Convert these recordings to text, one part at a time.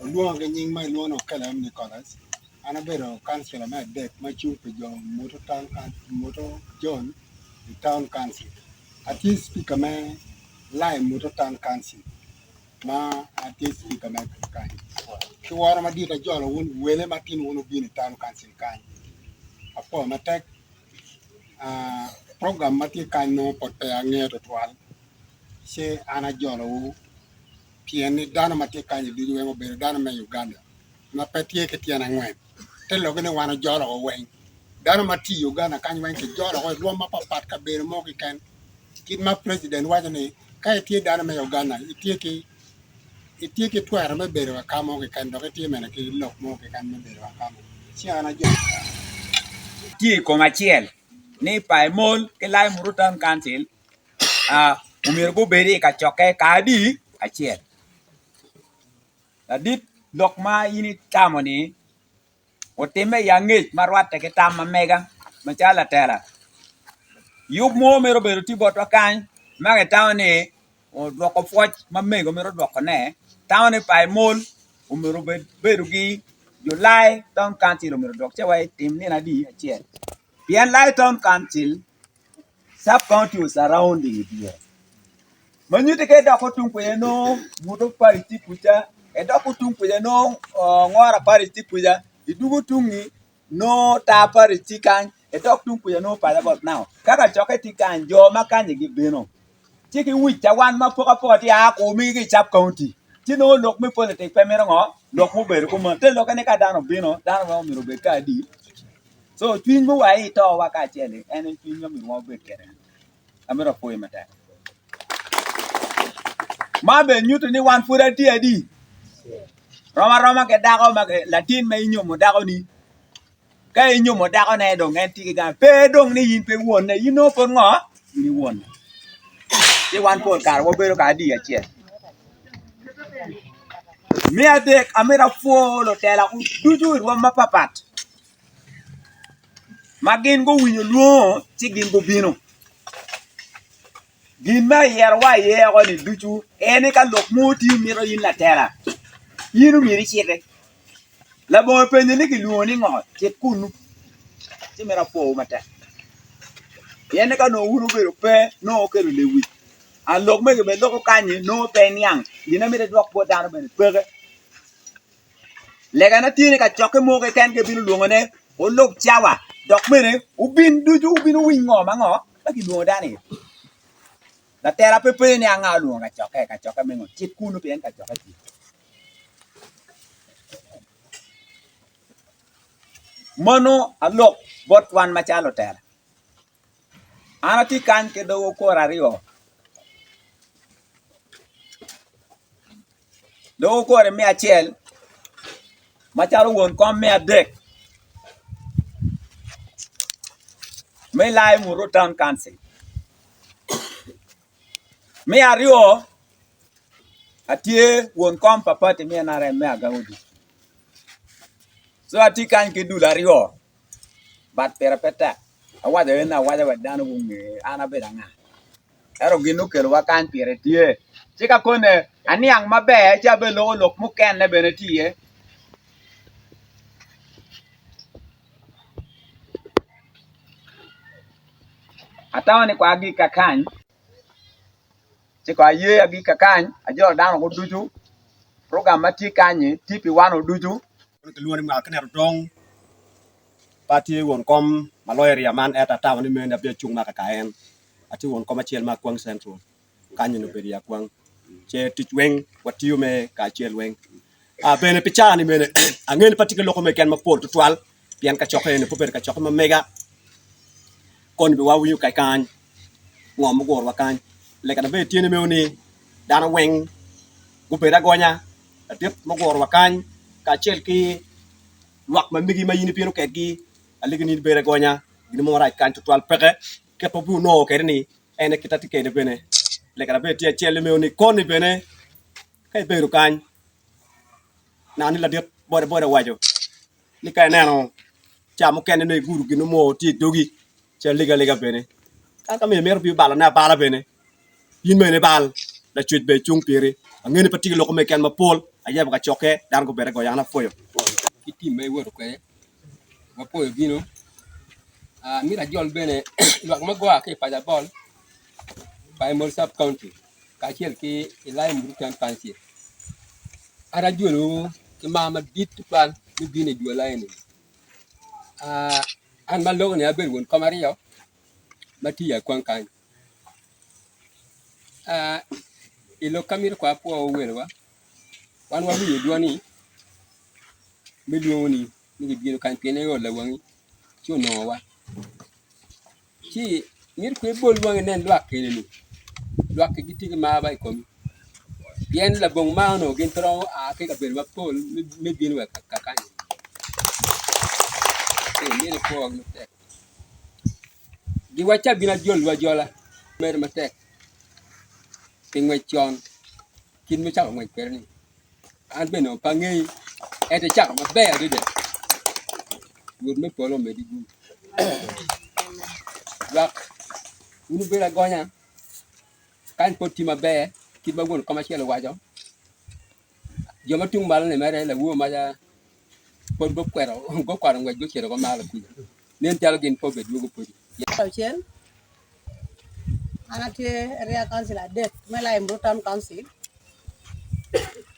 Olwonga ki nying ma kilwongo ni Okello M. Nicholas an abedo kancila me adek ma cung pi jo Muto Jon i taun kancil atye cipika me lain Muto Town Council ma atye cipika me kany ki woro madit ajolo wun wele ma tin wun wubino i taun kancil kany apwoyo matek program ma tye kany nongo pud peya angeyo tutwal ci an ajolowu pien ni dano ma tye kany-ni ducu weng obedo dano me Uganda ma pe tye ki tyen angwen te lokke ni wan ojoloko weng dano ma tye i Uganda kany weng kijoloko i rwom mapatpat kabedo mo keken kit ma preciden waco ni ka itye dano me Uganda itye ki itye ki twero me bedo ka mo keken dok itye bene ki lok mo keken me bedo ka mo ci an ajolo. Tye i kom acel ni Paimol ki Lai Mutu Town Council omyero gubed i kacokke ka adi acel. Ladit lok ma in itamo ni otimme i angec ma rwatte ki tam ma mega macalo latela yub mo myero obedo tye botwa kany ma kitamo ni odwoko pwoc ma mego mito dwokone tamo ni Paimol omyero obed bedo ki Julai Town Council omyero odwok ci wa itim nino adi acel pien Lai Town Council Sub county o surrounding i dyere ma nyutti ka idok tung kwija nongo muto paric tye kuca idok tung kwija nongo ngora paric tye kuca idwogo tungi nongo tar paric tye kany idok tung kwija nongo pala got now ka kacokke tye kany jo ma kanyi gibino ci ki wic ca wan ma apokapoka tye aa kumigi ki i sub county ci nongo lok me politic pe mito ngo lok mubedo kuman te lokke ni ka dano obino dano weng omyero obed ka adi So cwiny me wa i towa kacel-li en aye cwiny ma myero wan wabed kwede. Amito apwoyi matek. Man bene nyuto ni wan pud atye adi? Rom aroma ki dako ma latin ma inyomo dako-ni, ka inyomo dakone dong en tye ki gang pe dong ni in pe wonne, in nongo pud ngo? In i wonne. Ci wan pol kare wabedo ka adi acel. Me adek amito apwo lutela ducu i rwom mapatpat. ma gin guwinyo lwongo ci gin gubino. Gin ma iyerowa iye oko-ni ducu en ni ka lok mo tye mito in latela in omyero iciti labongo penyo ni kilwongo ni ngo cit kunu ci mito apwowu matek pien ni ka nongo wun wubedo pe nongo wukelo lewic and lok mege bene loko kanyi nongo pe iniang gin ma mito idwok bot dano bene peke. Legana tye ni kacokke mo keken gibino lwongone wulub cawa dok bene wubin ducu wubin wuwiny ngo ma ngo ma kilwongo dano iye. Latela pe penyo ni anga olwongo kacokke, kacokke me ngo, cit kunu pien kacokke tye. Mano alok bot wan macalo lutela. An atye kany ki dog okor aryo, dog okor me acel macalo won kom me adek me Lai Muto Town Council, me aryo atye won kom pa pati me NRM me Agangudi co atye kany ki dul aryo. But pire pe tek. Awaco en awaca wek dano gunge an abedo anga. Ento gin okelowa kany pire tye. Ci ka kone aniang maber ci abeloko lok mukene bene tye iye. Atamo ni kong agik kakany, ci kong aye agik kakany, ajolo dano woko ducu, program ma tye kany-nyi tye pi wan ducu. Kilwongo ni mwaka ki neno tong pe atye won kom ma loyo area man ento atamo ni meno abedo acung ma kaka en atye won kom acel me Akwang Central kany eni obedo i Akwang ce tic weng watiyo me kacel weng bene pi caa ni bene angeyo ni pe atye ki lok mo keken mapol tutwal pien kacokke eni pe obedo kacokke ma mega koni bene wawinyo kakany ngo mugurowa kany lega na bene tye ni meno ni dano weng gubed agonya ladit mugurowa kany kacel ki lwak ma megi ma in ibino kwedgi alegi ni in ibed agonya gin mo marac kany tutwal peke kit ma wubinongo kwede ni en aye kit atye kwede bene lega na bene tye acel meno ni koni bene ka ibedo kany neno ni ladit boda boda owaco ni ka ineno ca mukene nongo igudo gin mo tye i dogi ci alegi alega bene ka ma imito bino balone abala bene in bene ibal lacwec bene cung piri angeyo ni pe tye ki lok mo keken mapol ayabo kacokke dano gubed agonya an apwoyo. Ki tim ma iwoto kwede wapwoyo bino mito ajol bene lwak ma gua ki i paco abol Paimol sub county kacel ki i Lai Murutan Township an ajolowu ki mar madit tutwal me bino i dwola eni an ma aloko ni abedo won kom aryo ma tye i akwang kany I lok ka mito kong apwo welowa, wan wawinyo dwoni me lwongoni ni gibino kany pien iol lawangi ci onongowa ci mito kong ibol wangi inen lwak eni-ni, lwak-ki gitye ki mar ba i komi pien labongo mar onongo gin pe romo a ki i kabedo mapol me bino wa kakany ci myero ipwogi matek. Giwacca gin ajolwu ajola mere matek pi ngwec con kit ma icako ngwec kwede-ni an bene onongo pe angeyi ento icako maber adada Rwot me polo omeddi gum lwak wun wubedo agonya kany pud tye maber kit ma won kom acel owaco jo ma tung malo-ni mere lawor maca pud gukwero gukwaro ngwec gucito gumaro kuca nen calo gin pe obedwogo pudi. Aucel, an atye area council adek me Laimru town council,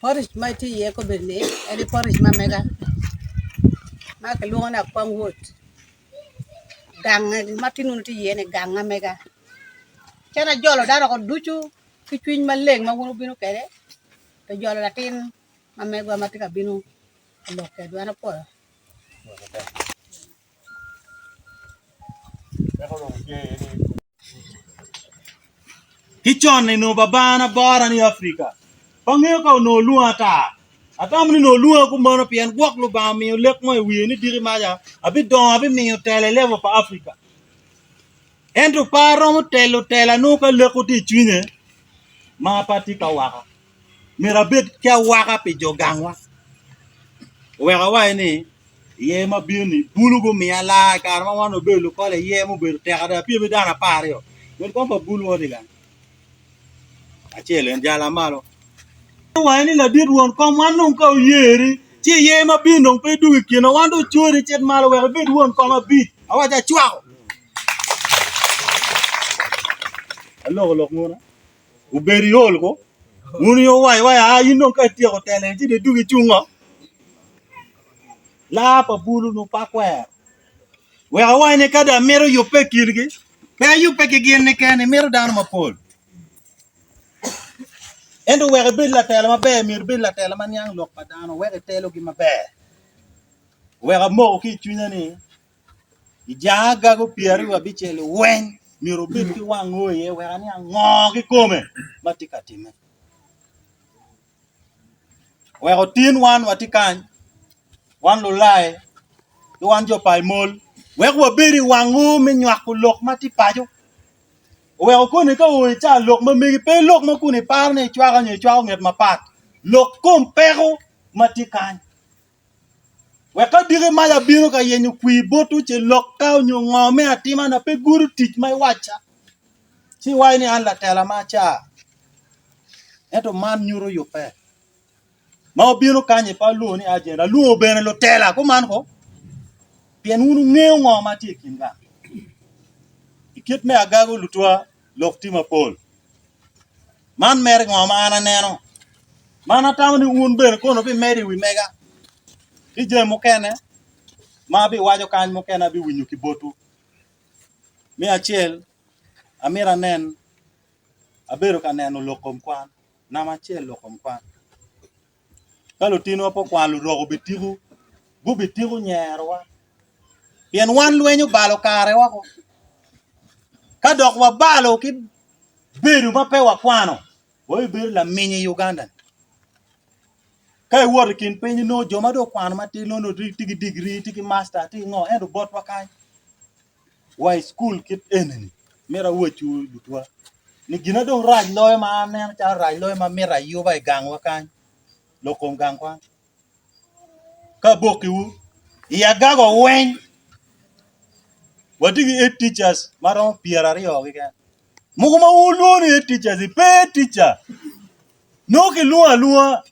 paric ma itye iye kobedini en aye paric ma mega ma kilwongo ni Akwang ward gange ma tin wun wutye iye ni gang ma mega cen ajolo dano woko ducu ki cwiny maleng ma wun wubino kwede pi jolo latin ma megwa ma tye ka bino ka lok kwedwa an apwoyo. Ki con onongo babana bora ni Africa pe angeyo ka onongo olwonga ata atamo ni onongo olwonga kumeno pien gwok Lubanga omiyo lek mo i wiye ni diki maca abidongo abimiyo tela i level pa Africa ento pe aromo telo tela nongo ka lekko tye i cwinye ma pe atye ki awaka. Myero abed ki awaka pi jo gangwa. Oweko awaco ni, iye ma bino-ni bulu gumiya laa i kare ma wan wabedo lukole iye mubedo tek adada pyem ki dano aparyo. Won kom pa bulu mo tye kany acel en jala malo. Owaco ni ladit won kom wan dong ka oyeri ci iye ma bino dong pe idwogo i kine wan dong ocori icit malo wek ibed won kom abic. Awaco acwako. Aloko lok nguna. Obedo i ol ko, wun aye wuwaco iwaci aa in dong ka ityeko tele ci dong idwogo icungo. Laa pa bulu nongo pe akwero. Wek awaci ni ka dong amito yubbe i kingi, pe ayubbe ki gin keken, imito dano mapol. Ento wek ibed latela maber, myero ibed latela ma niang lok pa dano wek itelogi maber. Wek amoko ki i cwinya ni I jang agago 26 weng myero obed ki wang o iye wek aniang ngo kikome ma tye ka timme. Wek otin wan watye kany, wan lulai ki wan jo pa imol wek wabed i wang o me nywako lok ma tye paco. Oweko koni ka oo i ca lok ma megi pe lok ma kun iparo ni icwako nyo icwako nget mapat, lok kom peko ma tye kany. Wek ka diki mac abino ka yenyo kwir botwu ce lokka onyo ngo me atimana pe gudo tic ma iwacca, ci iwaco ni an latela ma aca. Ento man nyuto yubbe. Ma obino kany-nyi pe alwongo ni agent, alwongo bene lutela kuman ko, pien wun wungeyo ngo ma tye i kin gang. I kit me agago lutwa, lok tye mapol. Man mere ngo ma an aneno? Ma an atamo ni wun bene kono wubimedo i wi mega ki jami mukene ma abiwaco kany mukene abiwinyo ki botwu. Me acel, amito anen, abedo ka neno lok kom kwan, namba acel lok kom kwan. Ka lutinwa pe okwano lurok obitiko, gubitiko nyerowa pien wan lweny obalo kare woko. Ka dok wabalo ki bedo ma pe wakwano, wabibedo laminy i Uganda-ni. Ka iwoto i kin piny inongo jo ma dong okwano matir nongo tye ki digiri, tye ki master, tye ki ngo ento botwa kany wa i cukul kit eni-ni myero awacwu lutwa ni gin ma dong rac loyo ma an aneno calo rac loyo ma mito ayuba i gangwa kany lok kom gang kwan. Ka abokiwu i agago weng watye ki head teachers ma romo pyeraryo keken mogo ma wun wulwongo ni head teachers pe head teacher nongo kilwongo alwonga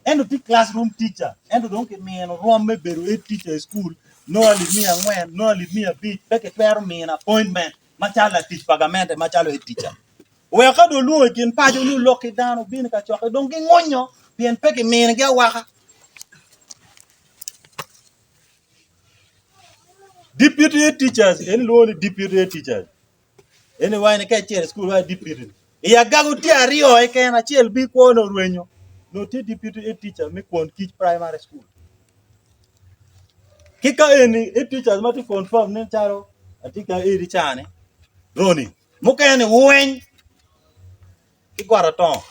ento tye classroom teacher ento dong kimino rwom me bedo head teacher i cukul nongo alip miya angwen nongo alip miya abic pe kitwero mino appointment macalo latic pa gamente macalo head teacher. Wek ka dong olwongo i kin paco ni olok ki dano obin i kacokke dong gingunyo pien pe kiminigi awaka. Deputy head teachers en ilwongo ni deputy head teachers en iwaco ni ka icito i cukul iwaco deputy i agago tye aryo keken acel bi kwone orwenyo nongo tye deputy head teacher me kwon kic primary school ki ka eni head teachers ma tye confirm nen calo atye ka edi cani Roni Mukene ni weng ki got atongo,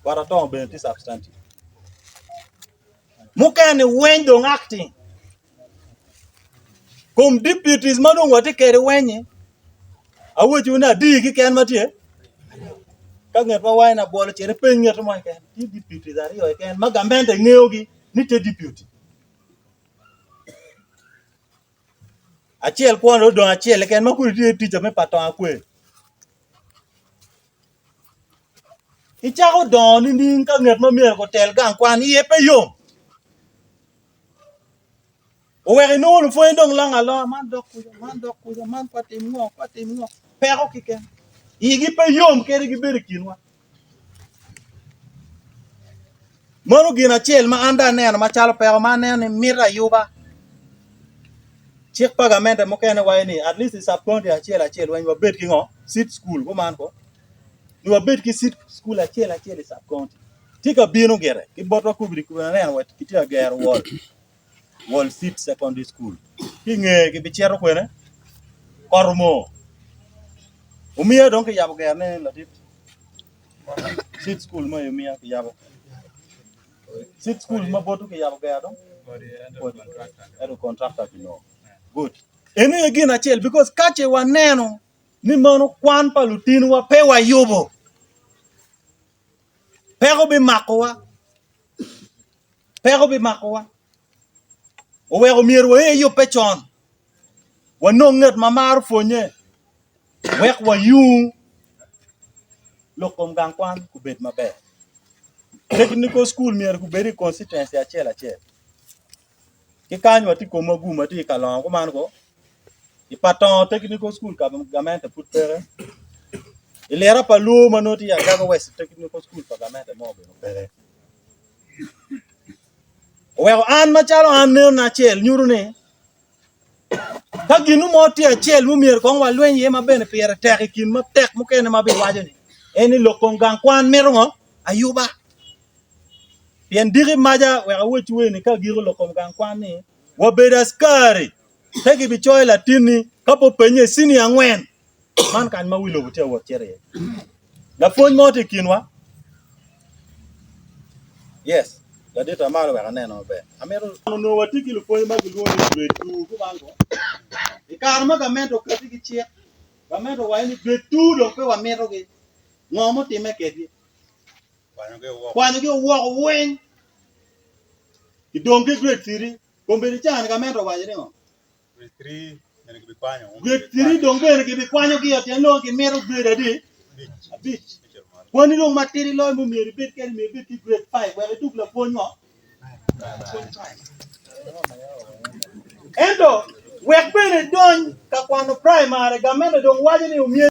got atongo bene tye substantive. Mukene ni weng dong acting. Kom deputies ma dong watye kwede weng-nyi, awacciwu ni adi keken ma tye? Ka nget ma waco ni abwolo cit ipeny nget mo keken, tye deputies aryo keken ma gamente ngeyogi ni tye deputy. Acel kwone odong acel keken ma kudi tye tica me pa tonga kwe. Icako dongo nining ka nget ma myero gutel gang kwan iye pe yom? Oweko inongo lupwony dong longo alonga man dok kuca man dok kuca man kwa tim ngo kwa tim ngo peko keken igi pe yom kadi gibedo i kinwa. Meno gin acel ma an dong aneno macalo peko ma aneno ni mito ayuba. Cik pa gamente mukene waco ni at least i sub county acel acel weng wabed ki ngo seed school kuman ko ni wabed ki seed school acel acel i sub county. Tye ka bino gire ki botwa kubedi kubedi aneno wa kitye ka gero wall wall seed secondary school ki i ngeye kibicito kwene Kotomo omiya dong kiyabo gerone ladit. Seed school mo aye omiya kiyabo. Seed school ma botwu kiyabo ger dong? Ento contractor kinongo. Good. Eno aye gin acel because ka ce waneno ni meno kwan pa lutinwa pe wayubo, peko bimakowa. Peko bimakowa. Oweko myero waye yubbe con. Wanong ngat ma maro pwonye wek wayung lok kom gang kwan obed maber. Technical school myero gubed i constituency acel acel. Ki kany watye i komwa gum watye i Kalongo kuman ko i Patongo technical school ka gamente pud peke. I lira pa Luo ma nongo tye i Agago West technical school pa gamente mo bene peke. Oweko an macalo an neno acel nyuto ni Ka gin mo tye acel ma myero kong walweny iye ma bene pire tek i kin matek mukene ma abiwaco-ni, en ni lok kom gang kwan mito ngo? Ayuba. Pien diki maca wek awecci eni ka agiko lok kom gang kwan ni wabedo askari pe gibicoyo latinni ka pe openye cinia angwen. Man kany ma wi lobo tye ka wot cito iye. Lapwony mo tye i kinwa? Yes, ladit amalo wek anene maber. Amito onongo watye ki lupwony ma gilwongo ni grade 2 kuman ko. I kare ma gamente okati ki cik, gamente owaco ni grade 2 dong pe wamitogi. Ngo mutimme kedgi? Kwanyogi woko weng. Kidong ki grade three, kombeddi cani gamente owaco ni ngo? Grade three dong bene gibikwanyogi o tyen lok gimito grade adi? Abic. Kwanni dong matidi loyo ma myero ibed kwede myero ibed ki grade five wek idug lapwony ngo? Lapwony primary. Ento wek bene idony ka kwano primary gamente dong waco ni omyero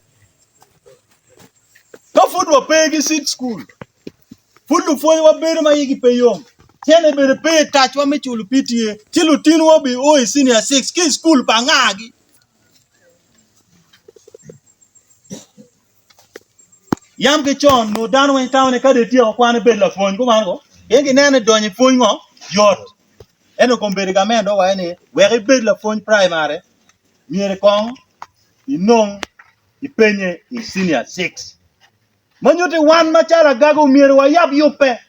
Ka pud wape ki seed school, pud lupwonywa bedo ma igi pe yom, cene bene pe i tacwa me culo PTA, ci lutinwa obio i senior cic ki i cukul pa angagi? Yam ki con nongo dano weng tamo ni ka dong ityeko kwan ibed lapwony kuman ko, pien gineno ni donyo i pwony ngo yot. Ento kombeddi gamente dong owaco ni wek ibed lapwony primary myero kong inong ipenye i senior cic. Ma nyutti wan macalo agaga omyero wayab yubbe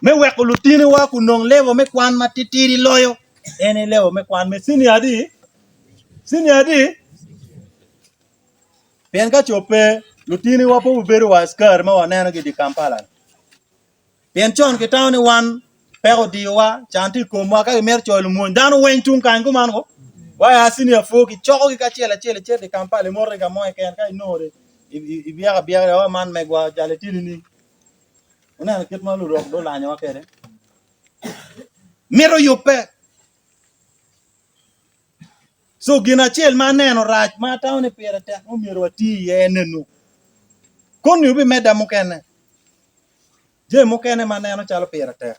me weko lutiniwa kunong level me kwan matitidi loyo en aye level me kwan me senior adi? Senior adi? Pien ka co pe, lutiniwa pe obibedo wa askari ma wanenogi i dye Kampala-ni. Pien con kitamo ni wan peko odiyowa, can tye i komwa, ka gimito coyo lumony, dano weng tung kany kuman ko. Wa i senior four kicokogi kacel acel icito i Kampala imoto i ka mo keken ka inongo dong ibyeko abyeka dong man megwa jal itye nining? Wuneno kit ma lurok dong olanyowa kwede? Mito yubbe. So gin acel ma aneno rac ma atamo ni pire tek ma myero wati iye en eno. Koni wubimedda mukene. Jami mukene ma aneno calo pire tek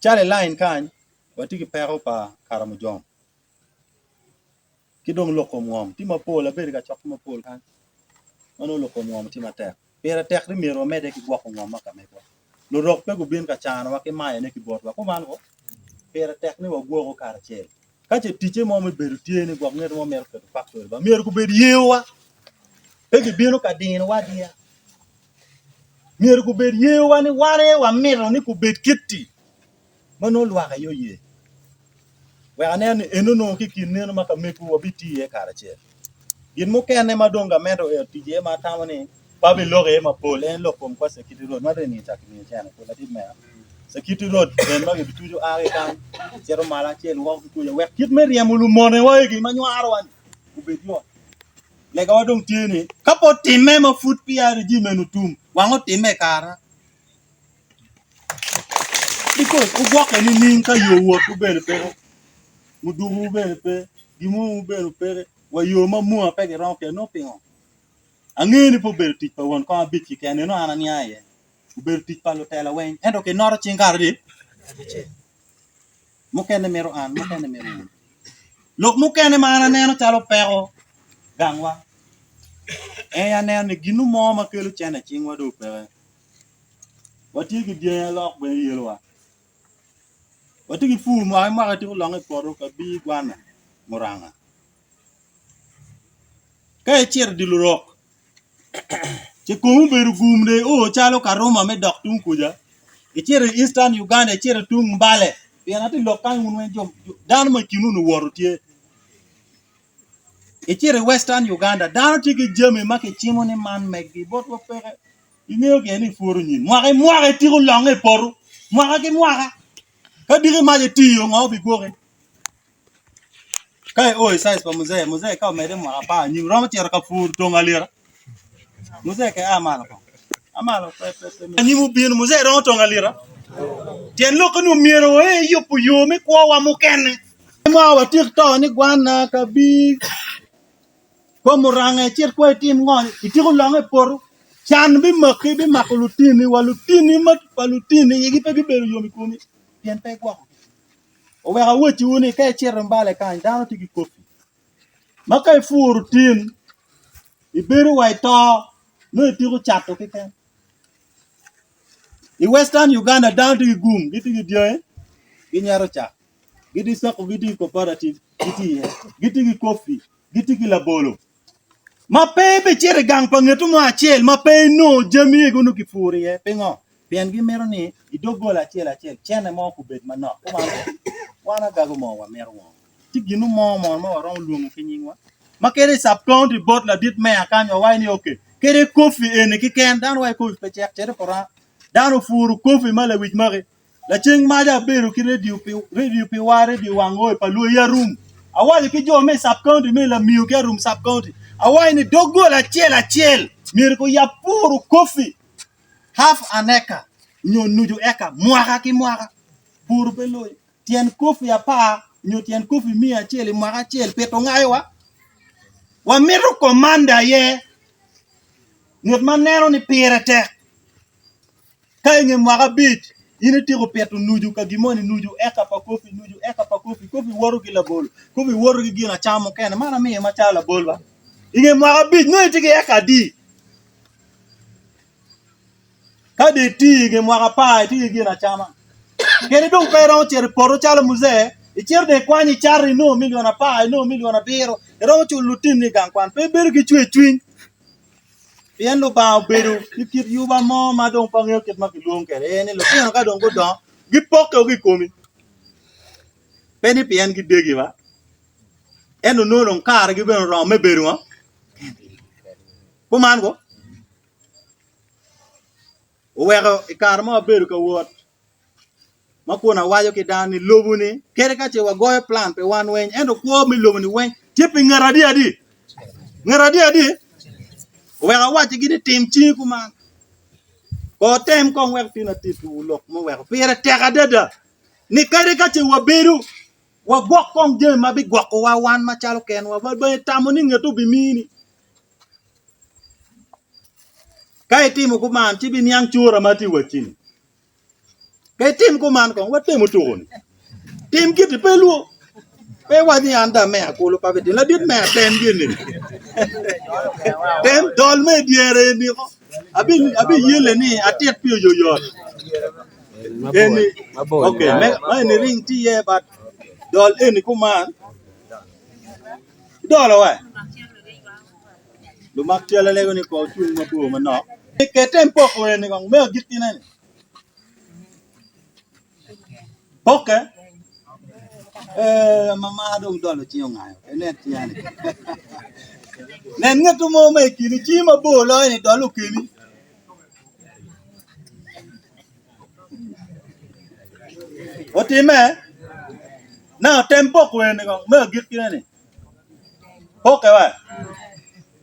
calo i lain kany watye ki peko pa Karamojong ki dong lok kom ngom tye mapol abedo i kacokke mapol kany ma nongo lok kom ngom tye matek pire tek ni myero wamedde ki gwoko ngom ma ka megwa lurok pe gubin ka canowa ki mayone ki botwa kuman ko pire tek ni wagwoku karacel. Ka ce ticce mo me bedo tye ni gwok nget mo mito keto faktori ba, myero gubed yeowa, pe gibino ka dinowa adiya. Myero gubed yeowa ni wan aye wamito ni gubed kit-ti ma nongo lwak aye oye. Wek anen ni eno nongo ki i kin neno ma ka megwu wabitiyo iye karacel. Gin mukene ma dong gamente oero tic iye ma atamo ni pe abiloko iye mapol en lok kom kwa Security Road ma dong inge cako miyo cene pol ladit mera. Security Road en ma gibituco a ki kany cito malo acel woko ki kuca wek kit me ryemo lumonewa egi ma nywarowa-ni obed yot. Legawa dong tye ni ka pe otimme ma pud peya regime eni otum wang otimme i kara because wugwokke nining ka yo wotwu bene peke, mudukuwu bene pe, gin mowu bene peke wa yo ma mua pe giromo kede nongo pingo? Angeyo ni pe obedo tic pa won kom abic keken eno an aniang iye obedo tic pa lutela weng ento kinoto cing kare adi? Abicel. Mukene mito an mukene mito wun. Lok mukene ma an aneno calo peko gangwa en aneno ni ginu mo ma kelo cene i cingwa dong peke. Watye ki dyangi alok bene yelowa. Watye ki pur mwaka ki mwaka itiko longe i poto kabir gwana muranga. Ka icito i dye lurok, ci komi obedo gum dong io calo karuma me dok tung kuca, icito i Eastern Uganda, icito tung Mbale, pien atye lok kany wun weng jo dano ma i kinwu ni woto tye. Icito i Western Uganda, dano tye ki jami ma kicimo ni man megi botwa peke. Ingeyo gire ni ipworo nyen mwaka ki mwaka itiko longe i poto mwaka ki mwaka. Ka diki mac itiyo ngo bigwoki? Ka io i size pa muzee, muzee ka omedde mwaka apar anyim romo cito ka pur tong alita. Muzee ke a malo kong. A malo pe pe pe. Anyim obino muzee romo tong alita. Tyen lokke ni omyero waye yubo yo me kwowa mukene. Mwaka watik to ni gwana kabir kwa muranga icit kwa itim ngo itiko longe i poto can bimaki bimako lutini wa lutini ma pa lutini igi pe bibedo yom i komi pien pe igwokogi. Oweko awacciwu ni ka icito i Mbale kany dano tye ki kopi ma ka ipuro tin ibedo wa ito nongo itiko cato keken. I Western Uganda dano tye ki gum gitye ki dyangi ginyeto cak gitye ki cako gitye ki cooperative gitye iye gitye ki kopi gitye ki labolo ma pe ibicito i gang pa ngeto mo acel ma pe inongo jami ego nongo kipuro iye pingo? Pien gimito ni i doggola acel acel cene mo kubed manok. Kuman wan agago moo wamito ngo? Tye gin mo mono ma waromo lwongo ki nyingwa ma kede i sub county bot ladit meya kany wawaco ni ok kede kofi eni keken dano waco kofi pe cek cit i pota. Dano opuro kopi ma lawic maki. Laceng maca abedo ki redio pi redio pi wa redio wang oi pa lwoi Arum. Awaco ki jo me i sub county me Lamio ki Arum sub county. Awaco ni doggola acel acel myero guyab puro kopi half an acre nyo nucu eka mwaka ki mwaka. Puro pe loyo. Tyen kopi apar nyo tyen kopi miya acel i mwaka acel pito ngayowa. Wamito komanda aye ngat ma neno ni pire tek. Ka i nge mwaka abic, in ityeko pito nucu ka gin moni, nucu eka pa kopi, nucu eka pa kopi, kopi woto ki labolo, kopi woto ki gin acam mukene. Man amiyo macalo labol ba. I nge mwaka abic, nongo itye ki eka adi? Ka dong iti i nge mwaka apar, itye ki gin acama. Kadi dong pe iromo cito i poto calo muzee, icito dong ikwanyo icato inongo milion apar, inongo milion abiro, iromo culo lutinni i gang kwan. Pe ibedo ki cwercwiny. Pien Lubanga obedo ki kit yuba mo ma dong pe angeyo kit ma kilwongo kwede, en ni lutino ka dong gudongo gipokke ki i komi, pe ni pien gidegi ba, ento nongo dong karegi bene oromo me bedo ngo? Kuman ko, oweko i kare ma wabedo ka wot ma kun awaco ki dano ni lobo-ni kadi ka ce wagoyo plan pi wan weng ento kwo me lobo-ni weng tye pi ngat adi adi? Ngat adi adi? Oweko awaccigi ni tim cingi kuman ko tem kong wek tin atitwu lok muweko pire tek adada ni kadi ka ce wabedo wagwok kong jami ma bigwokowa wan macalo kenwa wa bene tamo ni ngat obimini. Ka itimo kuman ci ibiniang cura ma atye ka wacci-ni. Pe itim kuman kong, watemu tuko-ni. Tim giti, pe ilwor. Pe iwac ni an dong ameya kulu pe abitimo. Ladit meya tem gin-ni. Tem dol me i dyere eni ko. Abiyele ni atit pi oyoyot. Eni, okay, ma eni ring tye iye but dol eni kuman. Idolo wa? Lumak cal alego ni kong ocung mabor manok. Kete poko eni kong me agikkine ni. Pokke. Eh, mama dong dolo cinge ongayo. Inen cinga ni. Nen ngat mo ma i kini cingi mabor loyo ni dol okeli. Otime. Now tem poko eni kong me agikkine ni. Pokke wa.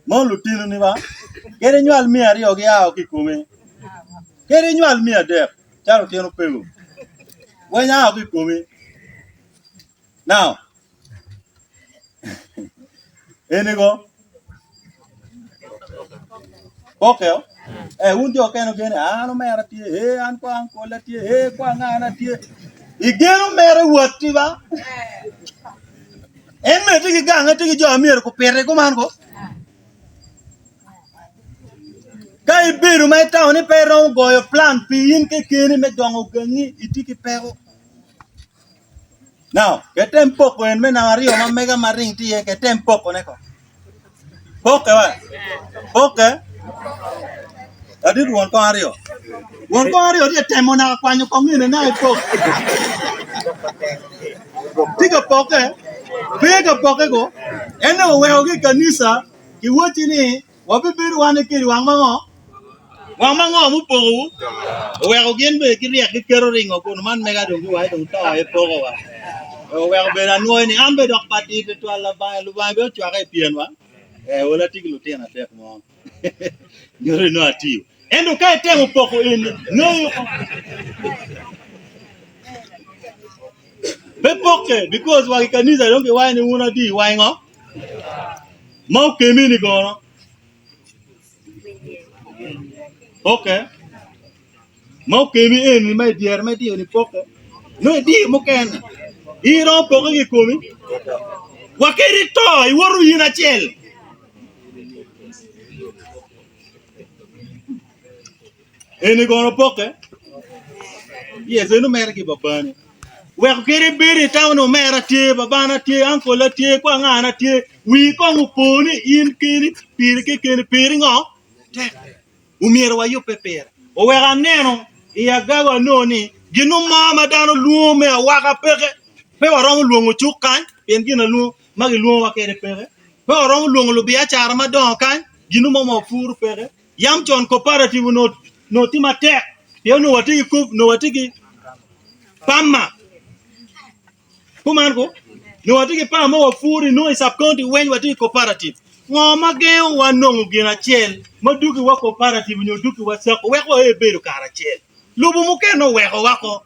Mon lutinoni ba, kadi inywal miya aryo gia ki i komi, kadi inywal miya adek calo otino pego, weny a ki i komi. Now, eni go, pokke o, eh, wun jo okene wugeno ni an omera tye, eh, an kwa ankola tye, eh, kwa angana tye. Igeno mere watti ba. En bene tye ki gange, tye ki jo ma myero gupite kuman ko. Ka ibedo ma itamo ni pe iromo goyo plan pi in kekeni me dongo gangi, itye ki peko. Now, ketem poko en me namba aryo ma mega ma ring tye iye, ketem pokone ko. Pokke wa. Pokke. Ladit won kong aryo. Won kong aryo tye temo naka kwanyo kong ene naka ipok. Tye ka pokke. Pe ka pokke ko. En dong oweko ki i kanisa kiwacci ni wabibedo wan kedi wang ma ngo? Wang ma ngo mupokowu? Oweko gin bene giryek giketo ringo kun man mega dong giwaco dong to aye pokowa. Oweko bene anwoyo ni an bene dok pe atir twatwal Lubanga Lubanga bene ocwaka i pyenwa. Ee, ol atye ki lutino adek mo. Nyuto ni nongo atiyo. Ento ka itemo poko eni, ngeyo ko. Pe pokke because wa i kanisa dong giwaco ni wun adi wa i ngo? Ma okemi ni kono. Pokke. Ma okemi eni ma i dyere ma idiyo ni pokke. Nongo idiyo mukene. In iromo pokke ki i komi. Wa kadi ito iwoto in acel. Eni kono pokke. Yes, eno mere ki babani. Weko kadi ibedo itamo ni omera tye, babana tye, ankola tye, kwa ngana tye, wii kong opo ni in keni piri kekeni piri ngo? Tek. Omyero wayubbe pire. Oweko aneno i agago anongo ni gin mo ma dano lwongo me awaka peke. Pe waromo lwongo cuk kany pien gin alwongo ma gilwongowa kwede peke. Pe waromo lwongo lubiacara madongo kany gin mo ma wapuro peke. Yam con cooperative onongo tye matek. Pien onongo watye ki kop, onongo watye ki pama. Kuman ko, nongo watye ki pama ma wapuro inongo i sub county weng watye ki cooperative. Ngo ma gengo wa nongo gin acel ma duki wa cooperative nyo duki wa sacco wek wa bedo karacel? Lobo mukene oweko wako.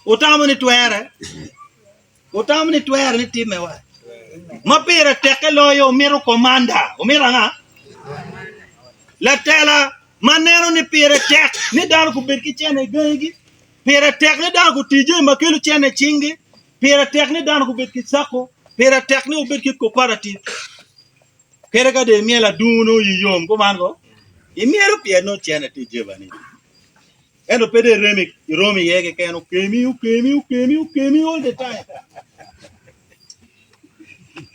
Wutamo ni twere? Wutamo ni twere ni timme wa? Ma pire tekke loyo wumito komanda. Wumito anga? Latela ma neno ni pire tek ni dano gubed ki cene i gangigi. Pire tek ni dano guti jami ma kelo cene i cinggi. Pire tek ni dano gubed ki cako. Pire tek ni wubed ki cooperative. Kadi ka dong imyelo adungu nongo iyi yom kuman ko, imyelo pien nongo cene tye i jebani. Ento pe dong irem irom iye keken, okemi, okemi, okemi, okemi all the time.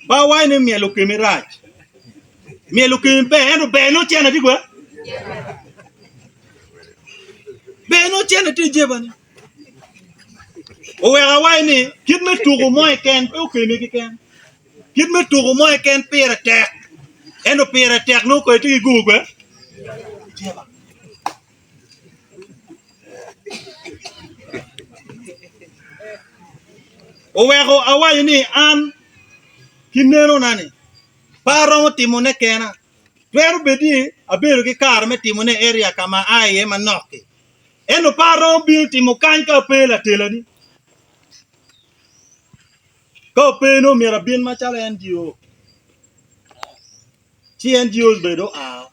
Pe awaco ni myelo okemi rac. Myelo okemi ber, ento ber nongo cene tye kwe? Ber nongo cene tye i jebani. Oweko awaco ni kit me tuko mo keken pe okemi keken. Kit me tuko mo keken pire tek, ento pire tek nongo kodi tye ki gubu kwe? Jeba. Oweko awaco ni an ki nenona ni pe aromo timone kena. Twero bed ni abedo ki kare me timone i area ka ma aa iye manok-ki, ento pe aromo bino timo kany ka ape latelani. Ka ope nongo myero abin macalo NGO, ci NGOs bene dong oa.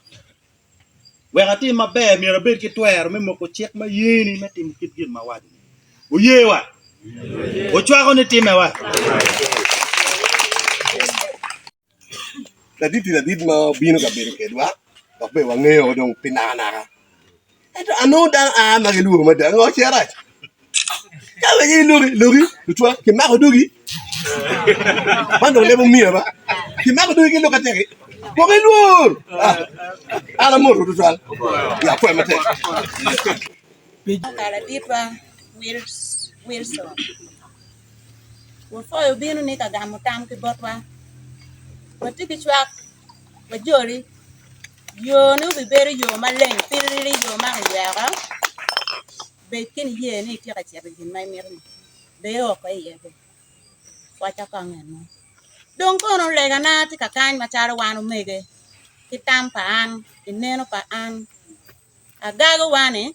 Wek atim maber, myero abed ki twero me moko cik ma yeni me timo kit gin ma awaco-ni. Wuye wa? Wucwako ni timme wa? Ladit-ti ladit ma obino ka bedo kedwa dok bene wangeyo dong pi nakanaka. Ento anongo dano a ma gilworo mada ngo ce rac? Ka wek iloki loki lucwa kimako dogi man dong leb omira ba kimako dogi ki lok atek-ki gwok ilwor an amoto tutwal ya apwoyo matek. Laditwa Wilson Wapwoyo bino ni ka gamo tam ki botwa. Watye ki cwak, wajoli. Yo ni obibedo yo maleng pilili yo ma kiyweko. Bed ki niye ni itye ka cito i gin ma imito-ni. Bed oko iye bene. Wacca kong eno. Dong kono legana tye kakany macalo wan omege ki tam pa an, i neno pa an. Agagowa ni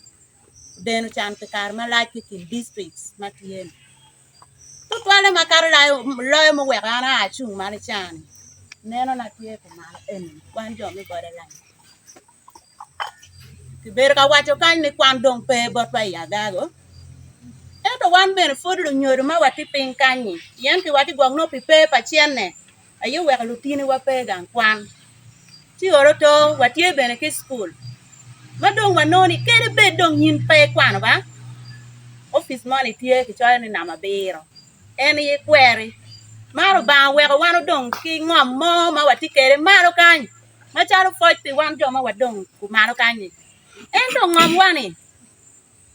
odeno can pi kare malac ki i kin districts ma tye-ni. Tutwalle makato loyo muweko an aa acung malo i caa-ni, nenona tye kumalo eni wan jo me borderline. Kibedo ka waco kany ni kwan dong pe botwa i Agago, ento wan bene pud lunyodo ma watye piny kany-nyi pien kiwaco gwok nongo pi pe pa cente aye oweko lutiniwa pe i gang kwan. Ci olo to watye bene ki cukul ma dong wanongo ni kadi bed dong in pe ikwano ba, opic moni tye kicoyo ni namba abiro en aye kweri ma Lubanga oweko wan odong ki ngom mo ma watye kwede malo kany macalo pwoc pi wan jo ma wadong kumalo kany-nyi ento ngomwa-ni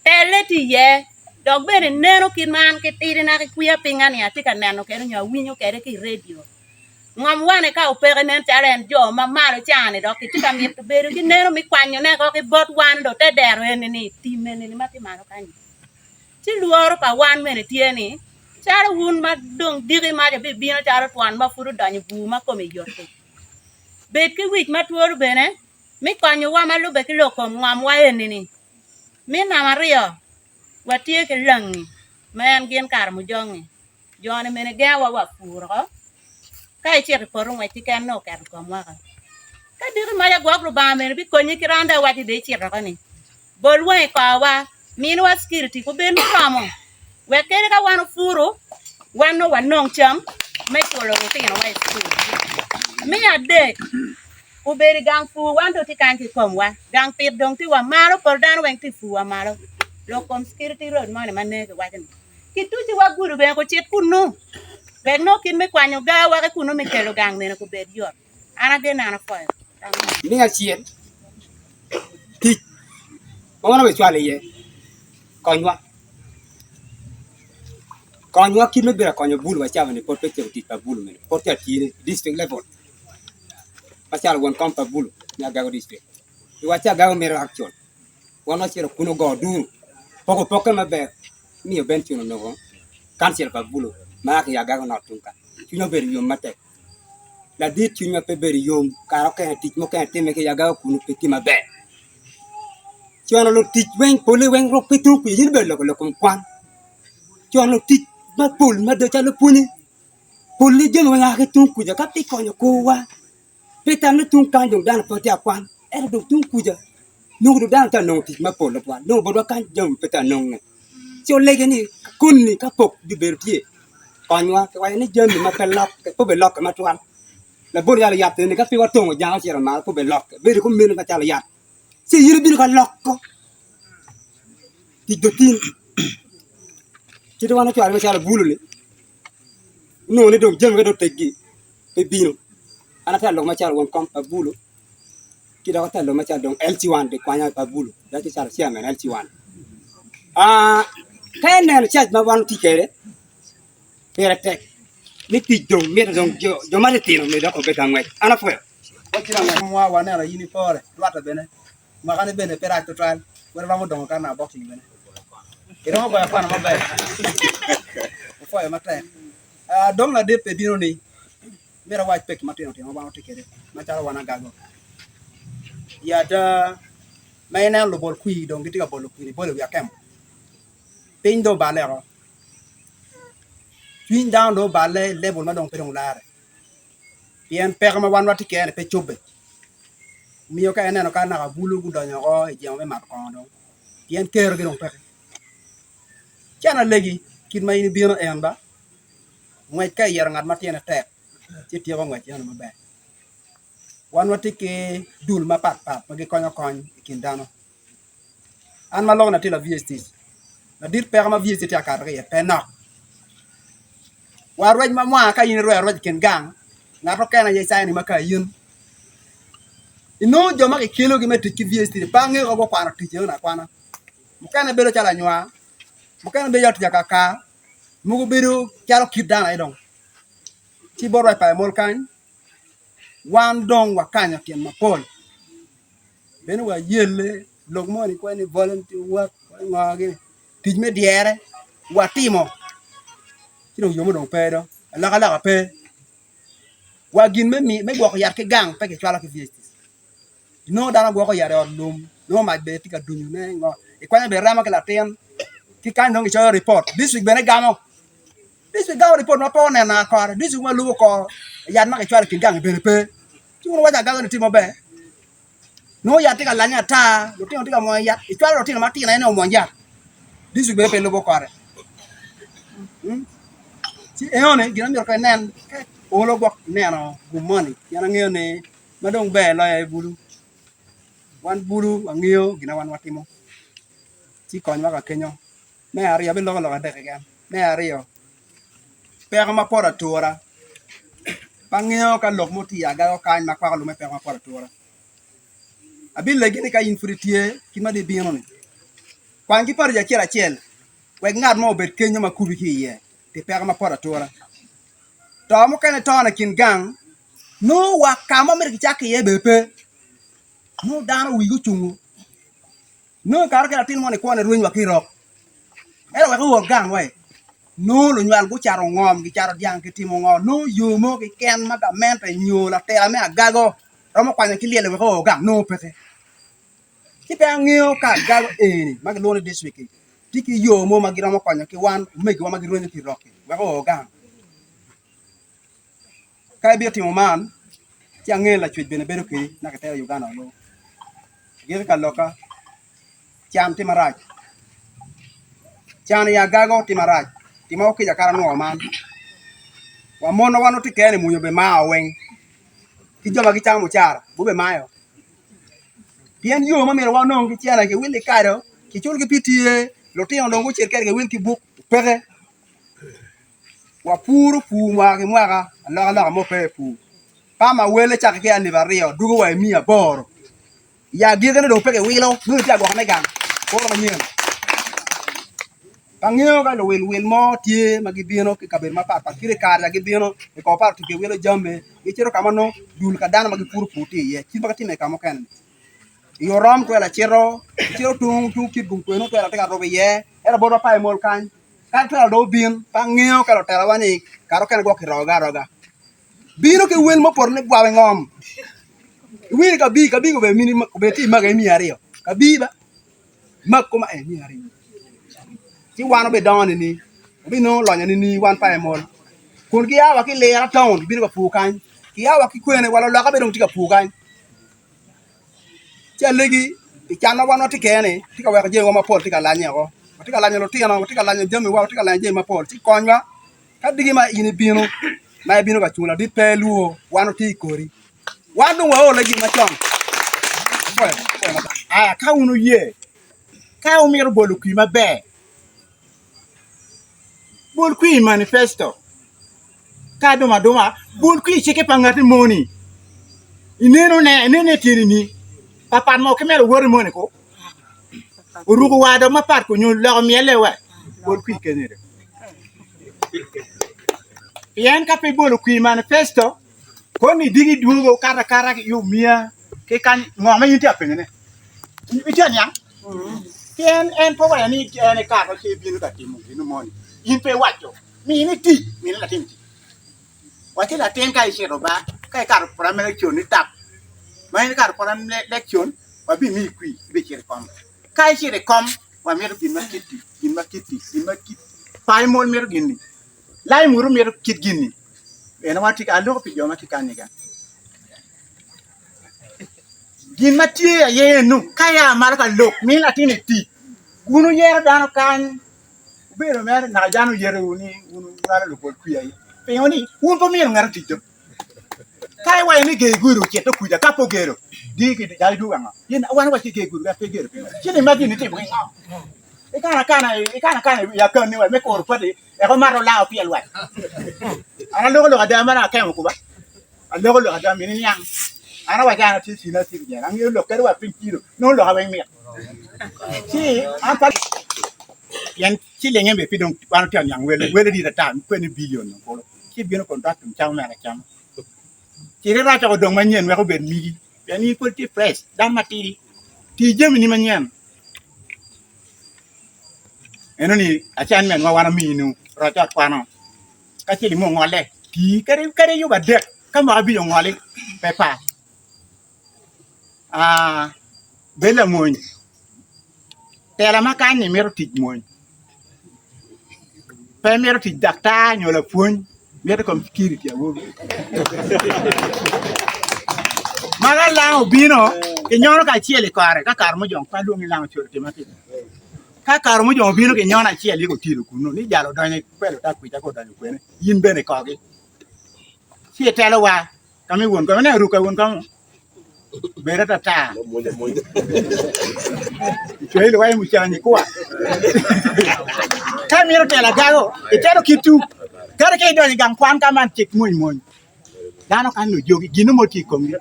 telle tye iye dok bene ineno kit ma an ki tidina ki kwiya pinya-ni atye ka neno kwede nyo awinyo kwede ki i redio. Ngom wane ka opeke nen calo en jo ma malo ca-ni dok kitye ka mito bedo ki neno me kwanyone oko ki bot wan dong te dero eni-ni tim eni-ni ma tye malo kany-nyi. Ci lworo pa wan bene tye ni calo wun ma dong diki maca bibino calo twon ma pud odonyo i bur ma kome yot-ti. Bed ki wic ma twolo bene me konyowa ma lubbe ki lok kom ngomwa eni-ni. Me namba aryo, watye ki langi ma en gin karamojong-ngi. Jo-ni mene gengowa wa pur oko, ka icito i poto ngwec keken nongo oketo komwa oko. Ka diki maca gwok Lubanga mene bikonyi ki randa iwaci dong icito oko ni, bol wangi i korwa, miniwa security obed muromo wek kadi ka wan opuru wan nongo wanong cam me culo lutinowa i cukul. Me adek, obedo i gang pur wan dong tye kany ki komwa, gang pit dong tye wa malo pol dano weng tye pur wa malo lok kom security road moni ma nen kiwaco ni. Kituci wa gudo bene gucit kunnu, wek nongo kit me kwanyo gar woko ki kunnu me kelo gang mene gubed yot. An ageno an apwoyo. Me acel, tic ma wan wabicwalo iye konywa, konywa kit me bedo ka konyo bulu wa cawa-ni pud pe tyeko tic pa bulu mene pud tye ka tine i district level macalo won kom pa bulu me Agago district. Iwacci Agago mito action. Wan wacito kunu go oduru, poko pokke maber, miyo Benson onongo kancil pa Bulo ma a ki i Agago North tung ka. Cwinya obedo yom matek. Ladit cwinywa pe bedo yom kare okene tic mukene timme ki i Agago kunu pe tye maber. Cono lutic weng pole weng rok pe tung kwija in ibedo loko lok kom kwan. Cono lutic mapol mada calo lupwonye pole jami weng a ki tung kwija ka pe ikonyo korwa Pe tam ni tung kany dong dano pe tye ka kwan, ento dong tung kuca nongo dong dano tye ka nongo tic mapol tutwal nongo botwa kany jami pe tye ka nonge. Ci olege ni koni ka pok bibedo tye konywa kiwaco ni jami ma pe lokke pe obilokke matwal labol calo yat eni ka pe watongo jange ocito malo pe obilokke bedo kumeno macalo yat ci in ibino ka loko tic dong tin kit ma wan ocwalo macalo bulu-ni inongo ni dong jami ka dong oteggi pe bino. An atye ka lok macalo won kom pa bulu ki dok atye ka lok macalo dong LC1 dong kwanya pa bulu dok atye calo chairman LC1. Ka ineno cac ma wan watye kwede pire tek me tic dong mito dong jo matitino myero dok obed ka ngwec. An apwoyo. Mwa waneno in ipore rwatte bene mwakani bene pe rac tutwal pud iromo dongo kadi naka boxing bene iromo goyo kwana maber opwoyo matek dong ladit pe bino ni myero awac pekki matino tino ma wan watye kwede macalo wan agago i ada ma ineno lubol kwir dong gitye ka bolo kwir ibolo i wi akemo piny dong obale oko cwiny dano dong obale i level ma dong pe dong larre pien peko ma wan watye kwede-ni pe cobbe omiyo ka ineno ka naka bulu gudonyo oko i jemo me mato kongo dong pien kerogi dong peke ci an alegi kit ma in ibino en ba Ngwec ka iyero ngat ma tyene tek ci tyeko ngwec eno maber. Wan watye ki dul mapat pat ma gikonyo kony i kin dano. An ma loko ni atye la-VHT, ladit peko ma VHT tye ka kato ki iye pe nok. Wa rwec ma mwaka ka in irweyo arwec i kin gang, ngat mukene aye cayo ni ma ka in. Inongo jo ma kikelogi me tic ki VHT-ni pe angeyo ka gukwano tic enoni akwana. Mukene bedo calo anywar, mukene bedo calo tic akaka, mogo bedo calo kit dano aye dong ci bot wa i paco mol kany wan dong wakanyo tyen mapol bene wayelle lok moni kwanyo ni volunteer work ngo gini tic me dyere watimo ci dong yo mo dong pe dong alokaloka pe wa gin me gwoko yat ki gang pe kicwalo ki VHTC. Inongo dano gwoko yat i ot lum, nongo mac bene tye ka dunyone ngo, ikwanyo bene remo ki latin ki kany dong kicoyo ripot, dictrict bene gamo, dictrict gamo ripot ma pe oneno kore, dictrict ma lubo kor yat ma kicwalo i kin gangi bene pe, ci wun wuwaco agaga ni tye maber, nongo yat tye ka lanye ata, lutino tye ka mwonyo yat, icwalo lutino matino aye ni omwony yat, dictrict bene pe lubo kore ci enoni gin ma myero kong inen ka olo gwok ineno gum moni pien angeyo ni Ma dong ber loyo aye bulu. Wan bulu wangeyo gin ma wan watimo ci konywa ka kenyo. Me aryo abiloko lok adek keken. Me aryo peko ma poto atura pe angeyo ka lok mo tye i agago kany ma kwako lok me peko ma poto atura. Abilegi ni ka in pud itye kit ma dong ibino-ni kwany ki paric acel acel wek ngat mo obed kenyo ma kubi ki iye pi peko ma poto atura. To mukene tone i kin gang Nongo wa ka ma myero kicak iye bene pe, nongo dano wigi ocungo, nongo ikato ki latin moni kwone rweny wa ki i rok ento wek owot gang wai nongo lunywal gucato ngom gicato dyang gitimo ngo nongo yo mo keken ma gamente nyo latela me agago romo kwanyo ki lyel wek oo gang nongo peke. Ci pe angeyo ka agago eni ma gilwongo ni dictrict-ki tye ki yo mo ma giromo konyo ki wan omegiwa ma girwenyo ki i rok-ki wek oo gang. Ka ibitimo man, ci ange Lacwec bene bedo kedi naka itero Uganda olo. Agiki ka lokka, can tye marac, can i agago tye marac, tima okica kara nwo man, wa mon ma wan watye kene i mwonyo bene mao weng, ki jo ma gicamo mucara gube mayo. Pien yo ma myero wanong ki cene kiwil ki kado, kicul ki PTA, lutino dong gucit kwede kiwil ki buk peke. Wapuro pur mwaka ki mwaka, alokaloka mo pe i pur. Pama wele cakke ki alip aryo dugo wa i miya aboro. I agikine dong pe kiwilo, nongo itye ka gwokone gang kuro manyen. Pe angeyo ka luwil wil mo tye ma gibino ki i kabedo mapatpat kit i kare ca gibino i cooperative giwilo jami gicito ka ma nongo dul ka dano ma gipuro pur tye iye kit ma gitimo i ka mukene-ni. I orom twelo acito, acito tung tung Kitgum kwenu twelo atye ka rubo iye, ento botwa pa i mol kany. Ka twelo dong obin, pe angeyo ka lutelawa ni kare okene gwok kirogogi aroga. Bino ki wel mupoto ni gwabo i ngom. Iwinyo ni kabii, kabii obedo mini, obedo tye i magi miya aryo. Kabii ba, mag koma en 200. Ci wan obidongo nini? Wabinongo lonyo nini wan pa i mol? Kun gia wa ki Lira town bino ka pur kany, gia wa ki kwene wa luloka bene dong tye ka pur kany. Ci alegi pi can ma wan watye kene-ni tye ka weko jamiwa mapol tye ka lanye woko. Watye ka lanyo lutino, watye ka lanyo jamiwa, watye ka lanyo jami mapol. Ci konywa ka diki ma in ibino ma ibino ka cungo ladit pe ilwor wan watye i kori. Wan dong waole gin macon. Aya ka wun wuye, ka wumito bolo kwir maber, bol kwir i manifesto. Ka dong aduma, bol kwir i cikke pa ngati moni. Ineno ne, ineno ne tyeni ni papat mo ki mere woti moni ko. Oruko war dok mapat ko nyo loko myelle we. Bol kwir kenyo do. Pien ka pe ibolo kwir i manifesto, koni diki dwogo kato akata ki omiya ki kany ngo ma in itye ka penyone. Itye ka niang? Pien en pe owaco ni en ekato ci ebino ka timo gin moni. In pe iwaco. Mine tic, mine latin tic. Wacci latin ka icito ba, ka ikato primary lection ni tap, ma in ikato primary lection, wabimiyi kwir, ibicito i kom. Ka icito i kom, wamito gin ma kiti, gin ma kiti, gin ma kiti. Payo mol mito gin-ni, layo mutu mito kit gin-ni. Bene watye ka aloko pi jo ma tye kany-ni kany. Gin ma tye aye eno, ka ia malo ka lok, min latin i tic. Wun wuyero dano kany. Wubedo mere naka dano oyerowu ni wun wunywalo lubol kwiya aye. Pingo ni wun pe wumito ngat otic do? Ka iwaco ni ger gudo ocito kuca ka pe ogero di ki dako idwogo ango? Gin wan waco ger gudo ka pe igero pingo? Ci ni ma gin itimo ki ngo? Ikano akana ikano akana i akanni wa me kuro pati eko mato olao pyel lwak. An aloko lok ada ma dong akemo kuba. Aloko lok ada mini niang. An awaco an atye senior citizen angeyo lok kadi wa piny ciro nongo loka weng mit. Ci an pe pien cilinge bene pe dong wan watye ka niang wele wele dit ata kweni billion dong kulu ci bino contracting camo mere acama. Cit irac woko dong manyen wek obed migi pien in pwod itye fresh dano matidi ti jamini manyen. Enoni assignment ma wan omini roc ot kwano. Ka ciling mo ongolle, tii kadi kadi yub adek ka mwaka abic ongoli pe par. Aa, bed lamony. Tela ma kany-ni mito tic mony. Pe mito tic daktar nyo lapwony, mito kom security awobi. Ma ka lang obino, kinyono kacel i kore ka kare mujong pe alwongi lang ocoro tima kica. Ka kare mujong obino ki nyono acel yiko otilo kunnu ni jal odonyo i kwelo ta kwica ka odonyo kwene in bene ikogi ci itelo wa ka mi won kom ineno ruka won kom bedo atata Icwaili waco mucanyi kwa ka imito telo agago itelo kitu kadi ka idonyo i gang kwan ka man cik mony mony Dano kany ojogi gin mo tye i komgi.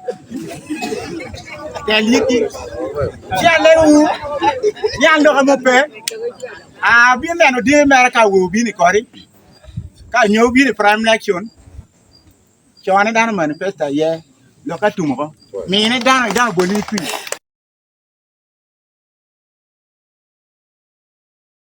Tel yitgi. Ci alegowu ni an loka mo pe. Abino neno dye mere ka awobe obino i kodi. Ka nyo obino i prime election, cone dano manifesto aye, lokke tum oko. Mine dano, dano obolini kwir.